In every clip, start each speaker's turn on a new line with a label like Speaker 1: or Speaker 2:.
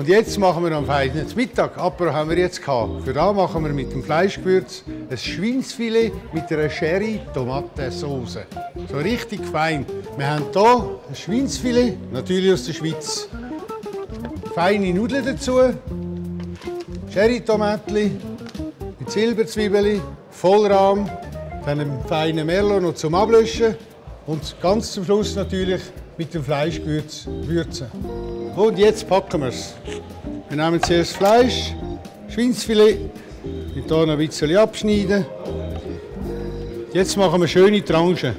Speaker 1: Und jetzt machen wir am feinen Mittag. Apero haben wir jetzt gehabt. Für da machen wir mit dem Fleischgewürz ein Schweinsfilet mit einer Sherry-Tomatensauce. So richtig fein. Wir haben hier ein Schweinsfilet, natürlich aus der Schweiz. Feine Nudeln dazu, Sherry-Tomatli mit Silberzwiebeln, Vollrahm, dann einen feinen Merlot noch zum Ablöschen und ganz zum Schluss natürlich mit dem Fleischgewürz würzen. Und jetzt packen wir es. Wir nehmen zuerst Fleisch, Schweinsfilet, mit hier noch ein bisschen abschneiden. Jetzt machen wir schöne Tranchen.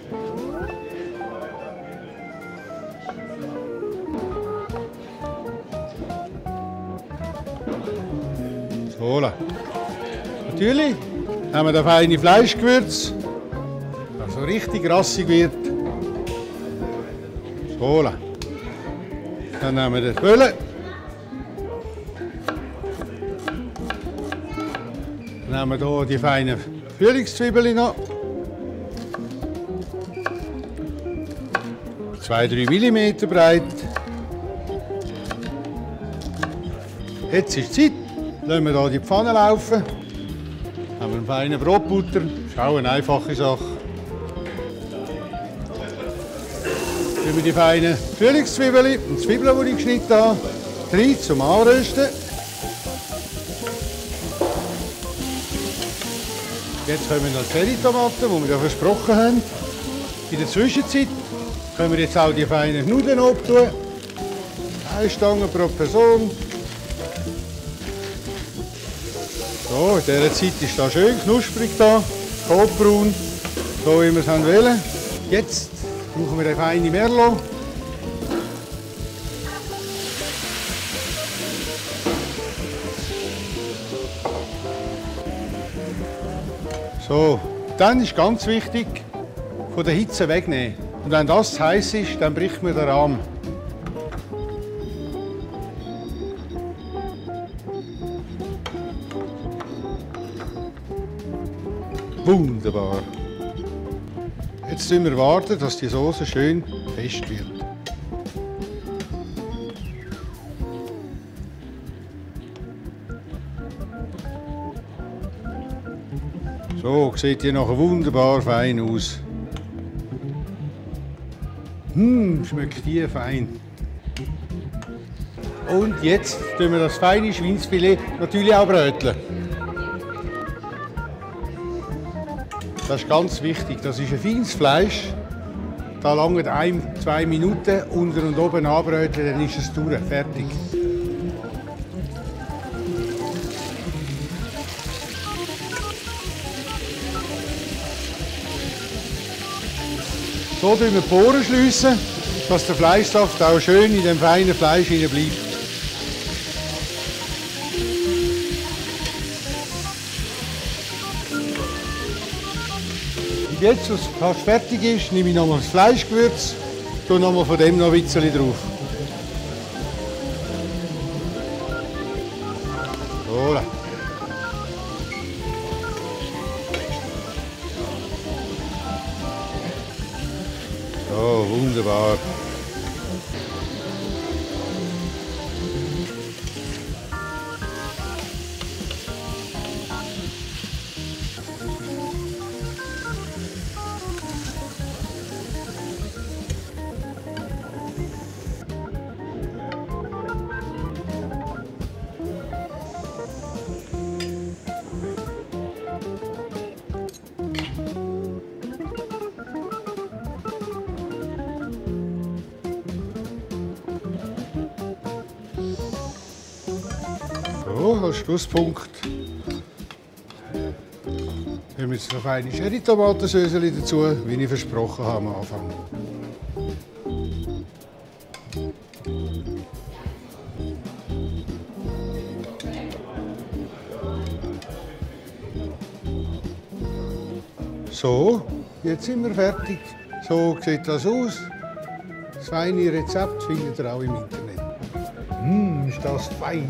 Speaker 1: So, natürlich haben wir das feine Fleischgewürz, das so richtig rassig wird. So, dann nehmen wir den Böllen. Dann nehmen wir hier die feinen Frühlingszwiebeln noch. 2-3 mm breit. Jetzt ist die Zeit. Lassen wir hier die Pfanne laufen. Haben wir einen feinen Brotbutter. Das ist auch eine einfache Sache. Tun wir die feinen Frühlingszwiebeln und Zwiebeln, die ich geschnitten habe, rein zum Anrösten. Jetzt kommen noch die Cherrytomaten, die wir ja versprochen haben. In der Zwischenzeit können wir jetzt auch die feinen Nudeln abtun. 1 Stange pro Person. So, in dieser Zeit ist das schön knusprig da, rotbraun, so wie wir es wollen. Jetzt brauchen wir eine feine Merlot. So, dann ist ganz wichtig, von der Hitze wegnehmen. Und wenn das zu heiß ist, dann bricht man den Rahm. Wunderbar. Jetzt müssen wir warten, dass die Soße schön fest wird. So sieht die nachher wunderbar fein aus. Schmeckt die fein. Und jetzt tun wir das feine Schweinsfilet natürlich auch bröteln. Das ist ganz wichtig. Das ist ein feines Fleisch. Da lange 1-2 Minuten unten und oben anbröteln, dann ist es durch, fertig. So schließen wir die Poren, dass der Fleischsaft auch schön in dem feinen Fleisch bleibt. Und jetzt, als es fast fertig ist, nehme ich nochmal das Fleischgewürz, tue nochmal von dem noch ein bisschen drauf. So. So, wunderbar. So, als Schlusspunkt haben wir jetzt noch eine Sherry-Tomatensauce dazu, wie ich versprochen habe am Anfang. So, jetzt sind wir fertig. So sieht das aus. Das feine Rezept findet ihr auch im Internet. Ist das fein!